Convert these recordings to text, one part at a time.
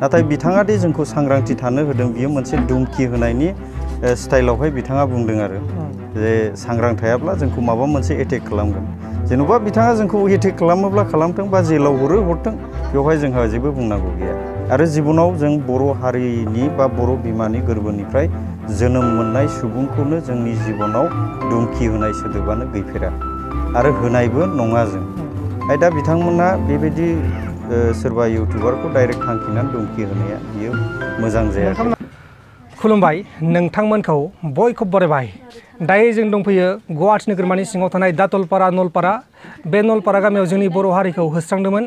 नाथाय बिथाङा दि जोंखौ सांग्रांथि थानो होदों बियो मोनसे धुमखि होनायनि स्टाइलावहाय बिथाङा बुंदों आरो जे सांग्रां थायाब्ला जोंखौ माबा मोनसे एटेक खालामगोन जेन'बा बिथाङा जोंखौ एटेक खालामोब्ला खालामथों बा जेलाव हरथों बेवहाय जोंहा जेबो बुंनांगौ गैया आरो जिबनाव जों बर' हारिनि बा बर' बिमानि गोरबोनिफ्राय जोनोम मोननाय सुबुंखौनो जोंनि जिबनाव धुमखि होनाय सोदोबानो गैफेरा आरो होनायबो नङा जों दा बिथांमोना बेबायदि सोरबा इउटुबारखौ डाइरेक्ट थांखिनानै धुमखि होनाया बियो मोजां जायाखै। खुलुमबाय नोंथांमोनखौ बयखौबो बरायबाय। दायो जों दंफैयो गुवाहाटी नोगोरमानि सिङाव थानाय दातलपारा नलपारा। बे नलपारा गामियाव जोंनि बर' हारिखौ होस्रांदोंमोन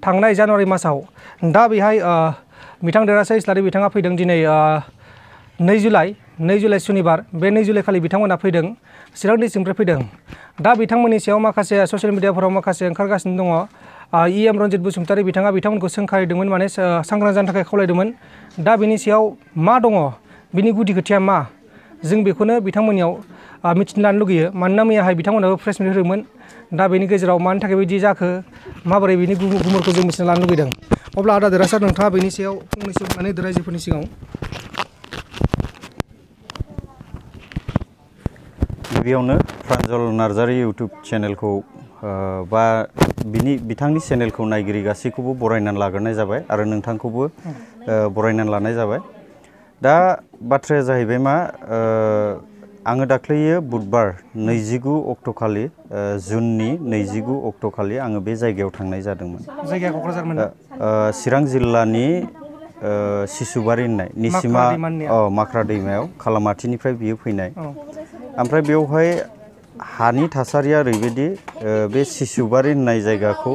थांनाय जानुवारि मासाव। दा बेहाय बिथां देरहासार इस्लारि बिथाङा फैदों दिनै 2 जुलाइ सुनिबार। बे 2 जुलाइ खालि बिथांमोना फैदों चिरां डिस्ट्रिक्टनिफ्राय फैदों। दा बिथांमोननि सायाव माखासे ससियेल मिडियाफोराव माखासे ओंखारगासिनो दङ। EM रन्जित बसुमतारी बिथाङा बिथांमोनखौ सोंखारिदोंमोन माने सांग्रां जानो थाखाय खावलायदोंमोन। दा बिनि सायाव मा दङ बिनि गुदि खोथाया मा जों बेखौनो बिथांमोननियाव मिथिनो लानो लुगैयो। मानोना मैयाहाय बिथांमोनाबो प्रेस मिट होदोंमोन। दा बेनि गेजेराव मानि थाखाय बिदि जाखो माबोरै बिनि गुमुरखौ जों मिथिनो लानो लुगैदों। अब्ला आदा देरहासार नोंथाङा बेनि सायाव फंनैसो बुंनानै रायजोफोरनि सिगाङाव। गिबियावनो प्रान्जल नार्जारी इउटुब चेनेलखौ बा बिथांनि चेनेलखौ नायगिरि गासैखौबो बरायनानै लाग्रोनाय जाबाय आरो नोंथांखौबो बरायनानै लानाय जाबाय। दा बाथ्राया जाहैबाय मा आङो दाख्लैयो बुधबार 29 अक्ट'खालि जुननि 29 अक्ट'खालि आङो बे जायगायाव थांनाय जादोंमोन। जायगाया क'क्राझारमोन ना? चिरां जिल्लानि सिसुबारि होननाय निसिमा माख्रा दैमायाव खालामाथिनिफ्राय बियो फैनाय। ओमफ्राय बेवहाय हानि थासारिया ओरैबायदि बे सिसुबारि होननाय जायगाखौ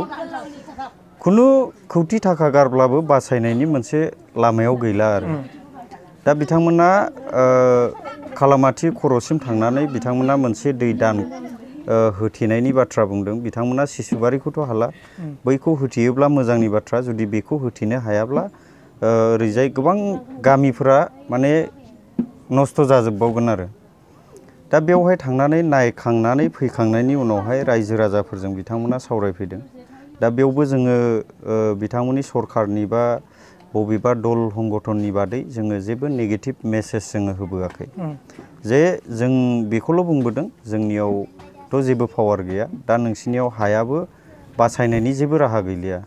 खुनु खौथि थाखा गारब्लाबो बासायनायनि मोनसे लामायाव गैला आरो। दा बिथांमोना खालामाथि खर'सिम थांनानै बिथांमोना मोनसे दै दान होथेनायनि बाथ्रा बुंदों। बिथांमोना सिसुबारिखौथ' हाला, बैखौ होथेयोब्ला मोजांनि बाथ्रा। जुदि बेखौ होथेनो हायाब्ला ओरैजाय गोबां गामिफोरा माने नस्थ' जाजोबबावगोन आरो। दा बेवहाय थांनानै नायखांनानै फैखांनायनि उनावहाय रायजो राजाफोरजों बिथांमोना सावरायफैदों। दा बेयावबो जोङो बिथांमोननि सरखारनि बा बबेबा दल संगठननि बादै जोङो जेबो नेगेटिभ मेसेज जोङो होबोआखै। जे जों बेखौल' बुंबोदों जोंनियावथ' जेबो पावार गैया, दा नोंसिनियाव हायाबो बासायनायनि जेबो राहा गैलिया।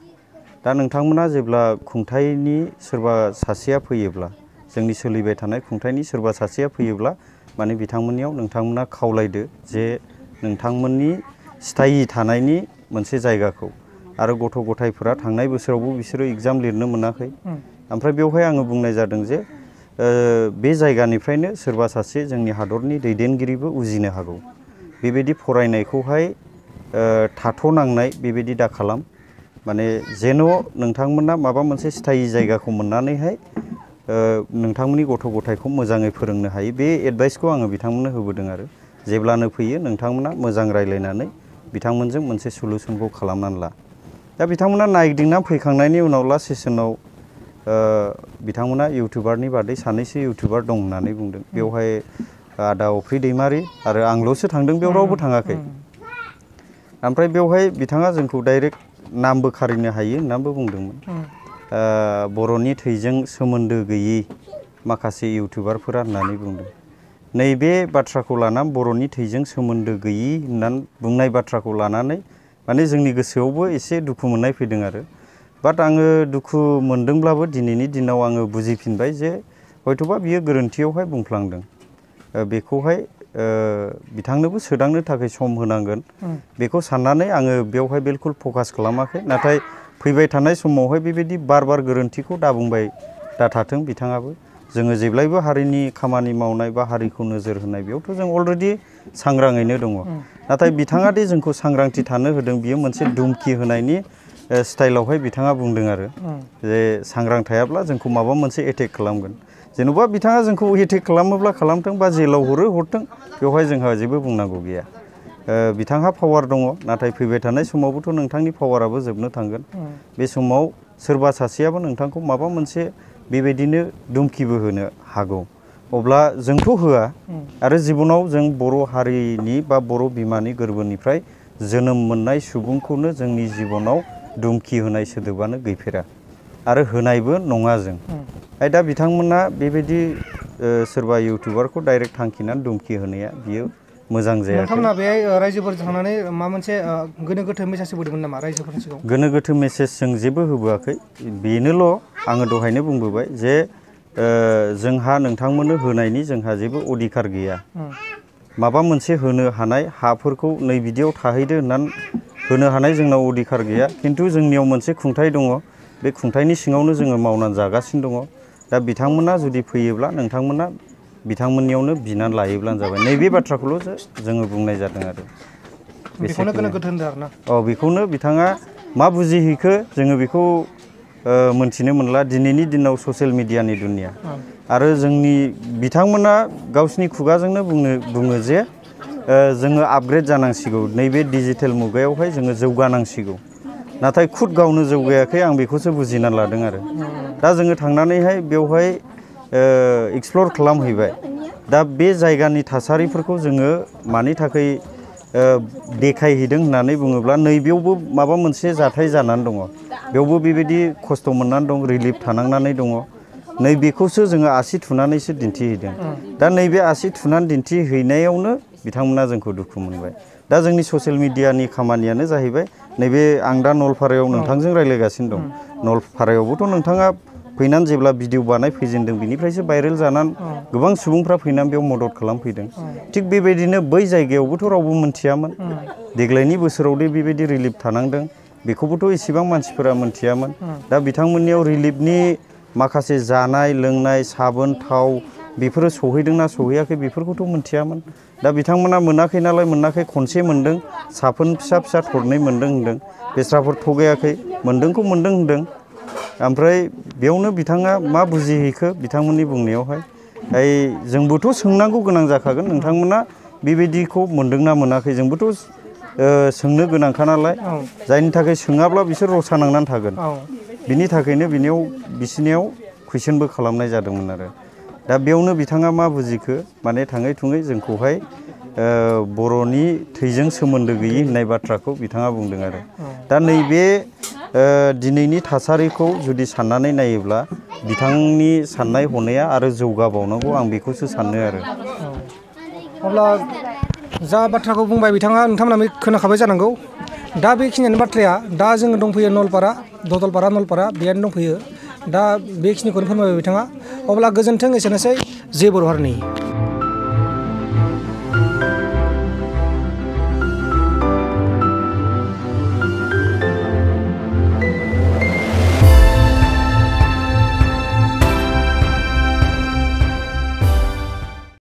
दा नोंथांमोना जेब्ला खुंथायनि सोरबा सासेया फैयोब्ला, जोंनि सोलिबाय थानाय खुंथायनि सोरबा सासेया फैयोब्ला माने बिथांमोननियाव नोंथांमोना खावलायदो जे नोंथांमोननि स्थायि थानायनि मोनसे जायगाखौ। आरो गथ' गथायफोरा थांनाय बोसोरावबो बिसोरो एगजाम लिरनो मोनाखै। ओमफ्राय बेवहाय आङो बुंनाय जादों जे बे जायगानिफ्रायनो सोरबा सासे जोंनि हादरनि दैदेनगिरिबो उजिनो हागौ। बेबायदि फरायनायखौहाय थाथ'नांनाय बेबायदि दा खालाम। माने जेन' नोंथांमोना माबा मोनसे स्थायि जायगाखौ मोननानैहाय नोंथांमोननि गथ' गथायखौ मोजाङै फोरोंनो हायो। बे एडभाइसखौ आङो बिथांमोननो होबोदों आरो। जेब्लानो फैयो नोंथांमोना मोजां रायज्लायनानै बिथांमोनजों मोनसे सलुसनखौ खालामनानै ला। दा बिथांमोना नायगिदिंना फैखांनायनि उनाव लास्ट सेसनाव बिथांमोना इउटुबारनि बादै सानैसो इउटुबार दं होननानै बुंदों। बेवहाय आदा अफ्रि दैमारि आरो आंल'सो थांदों, बेयाव रावबो थाङाखै। ओमफ्राय बेवहाय बिथाङा जोंखौ डाइरेक्ट नामबो खारिनो हायो होननानैबो बुंदोंमोन। बर'नि थैजों सोमोन्दो गैयै माखासे इउटुबारफोरा होननानै बुंदों। नैबे बाथ्राखौ लानानै बर'नि थैजों सोमोन्दो गैयि होननानै बुंनाय बाथ्राखौ लानानै माने जोंनि गोसोआवबो एसे दुखु मोननाय फैदों आरो। बाट आङो दुखु मोनदोंब्लाबो दिनैनि दिनाव आङो बुजिफिनबाय जे हयथ'बा बियो गोरोन्थियावहाय बुंफ्लांदों। बेखौहाय बिथांनोबो सोदांनो थाखाय सम होनांगोन। बेखौ साननानै आङो बेवहाय बिलकुल फकास खालामाखै। नाथाय फैबाय थानाय समावहाय बेबायदि बार गोरोन्थिखौ दाबुंबाय दाथाथों बिथाङाबो। जोङो जेब्लायबो हारिनि खामानि मावनाय बा हारिखौ नोजोर होनाय बेयावथ' जों अलरेडि सांग्राङैनो दङ। नाथाय बिथाङा दि जोंखौ सांग्रांथि थानो होदों बियो मोनसे धुमखि होनायनि स्टाइलावहाय बिथाङा बुंदों आरो। जे सांग्रां थायाब्ला जोंखौ माबा मोनसे एटेक खालामगोन। जेन'बा बिथाङा जोंखौ एटेक खालामोब्ला खालामथों बा जेलाव हरथों बेवहाय जोंहा जेबो बुंनांगौ गैया। बिथांहा पावार दङ, नाथाय फैबाय थानाय समावबोथ' नोंथांनि पावाराबो जोबनो थांगोन। बे समाव सोरबा सासेयाबो नोंथांखौ माबा मोनसे बेबायदिनो धुमखिबो होनो हागौ। अब्ला जोंथ' होआ। आरो जिबनाव जों बर' हारिनि बा बर' बिमानि गोरबोनिफ्राय जोनोम मोननाय सुबुंखौनो जोंनि जिबनाव धुमखि होनाय सोदोबानो गैफेरा आरो होनायबो नङा जों। दा बिथांमोना बेबायदि सोरबा इउटुबारखौ डाइरेक्ट थांखिनानै दुमखि होनाया बियो मोजां जायाखै। नोंथांमोना बे रायजोफोरजों थांनानै माबा मोनसे गोनो गोथो मेसेज होबोदोंमोन नामा रायजोफोरनि सिगाङाव? गोनो गोथो मेसेज जों जेबो होबोआखै। बेनोल' आङो दहायनो बुंबोबाय जे जोंहा नोंथांमोननो होनायनि जोंहा जेबो अधिकार गैया। माबा मोनसे होनो हानाय हाफोरखौ नै बिदियाव थाहैदो होननानै होनो हानाय जोंनाव अधिकार गैया। खिन्थु जोंनियाव मोनसे खुंथाइ दङ। बे खुंथाइनि सिङावनो जोङो मावनानै जागासिनो दङ। दा बिथांमोना जुदि फैयोब्ला नोंथांमोना बिथांमोननियावनो बिनानै लायोब्लानो जाबाय। नैबे बाथ्राखौल' जोङो बुंनाय जादों आरो। बेखौनो गोनो गोथो होनदों आरोना? बेखौनो बिथाङा मा बुजिहैखो जोङो बेखौ मोनथिनो मोनला। दिनैनि दिनाव ससियेल मिडियानि दुनिया आरो जोंनि बिथांमोना गावसिनि खुगाजोंनो बुङो जे जोङो आपग्रेड जानांसिगौ, नैबे डिजिटेल मुगायावहाय जोङो जौगानांसिगौ। नाथाय खुद गावनो जौगायाखै, आं बेखौसो बुजिनानै लादों आरो। दा जोङो थांनानैहाय बेवहाय एक्सप्लर खालामहैबाय। दा बे जायगानि थासारिफोरखौ जोङो मानि थाखाय देखायहैदों होननानै बुङोब्ला नैबेयावबो माबा मोनसे जाथाय जानानै दङ। बेयावबो बेबायदि खस्थ' मोननानै दं, रिलिफ थानांनानै दङ। नैबेखौसो जोङो आसि थुनानैसो दिन्थिहैदों। दा नैबे आसि थुनानै दिन्थिहैनायावनो बिथांमोना जोंखौ दुखु मोनबाय। दा जोंनि ससियेल मिडियानि खामानियानो जाहैबाय नैबे आं दा नलपारायाव नोंथांजों रायज्लायगासिनो दं। नलपारायावबोथ' नोंथाङा फैनानै जेब्ला भिडिअ बानायफैजेनदों बिनिफ्रायसो भाइरेल जानानै गोबां सुबुंफ्रा फैनानै बेयाव मदद खालामफैदों। थिग बेबायदिनो बै जायगायावबोथ' रावबो मोनथियामोन। देग्लायनि बोसोरावदि बेबायदि रिलिफ थानांदों बेखौबोथ' एसेबां मानसिफोरा मोनथियामोन। दा बिथांमोननियाव रिलिफनि माखासे जानाय लोंनाय साबोन थाव बेफोरो सहैदोंना सहैयाखै बेफोरखौथ' मोनथियामोन। दा बिथांमोना मोनाखै नालाय मोनाखै, खनसे मोनदों, साफोन फिसा फिसा थरनै मोनदों होनदों। बेस्राफोर थगायाखै, मोनदोंखौ मोनदों होनदों। ओमफ्राय बेयावनो बिथाङा मा बुजिहैखो बिथांमोननि बुंनायावहाय जोंबोथ' सोंनांगौ गोनां जाखागोन, नोंथांमोना बेबायदिखौ मोनदोंना मोनाखै? जोंबोथ' सोंनो गोनांखा नालाय, जायनि थाखाय सोङाब्ला बिसोर रसा नांनानै थागोन। बिनि थाखायनो बिसिनियाव कुइसनबो खालामनाय जादोंमोन आरो। दा बेयावनो बिथाङा मा बुजिखो, माने थाङै थुङै जोंखौहाय बर'नि थैजों सोमोन्दो गैयि होननाय बाथ्राखौ बिथाङा बुंदों आरो। दा नैबे दिनैनि थासारिखौ जुदि साननानै नायोब्ला बिथांनि साननाय हनाया आरो जौगाबावनांगौ, आं बेखौसो सानो आरो। अब्ला जा बाथ्राखौ बुंबाय बिथाङा नोंथांमोना खोनाखाबाय जानांगौ। दा बेखिनियानो बाथ्राया। दा जोङो दंफैयो नलपारा, दतलपारा नलपारा बेयानो दंफैयो। दा बेखिनिखौनो फोरमायबाय बिथाङा। अब्ला गोजोन्थों, एसेनोसै। जय बर' हारिनि।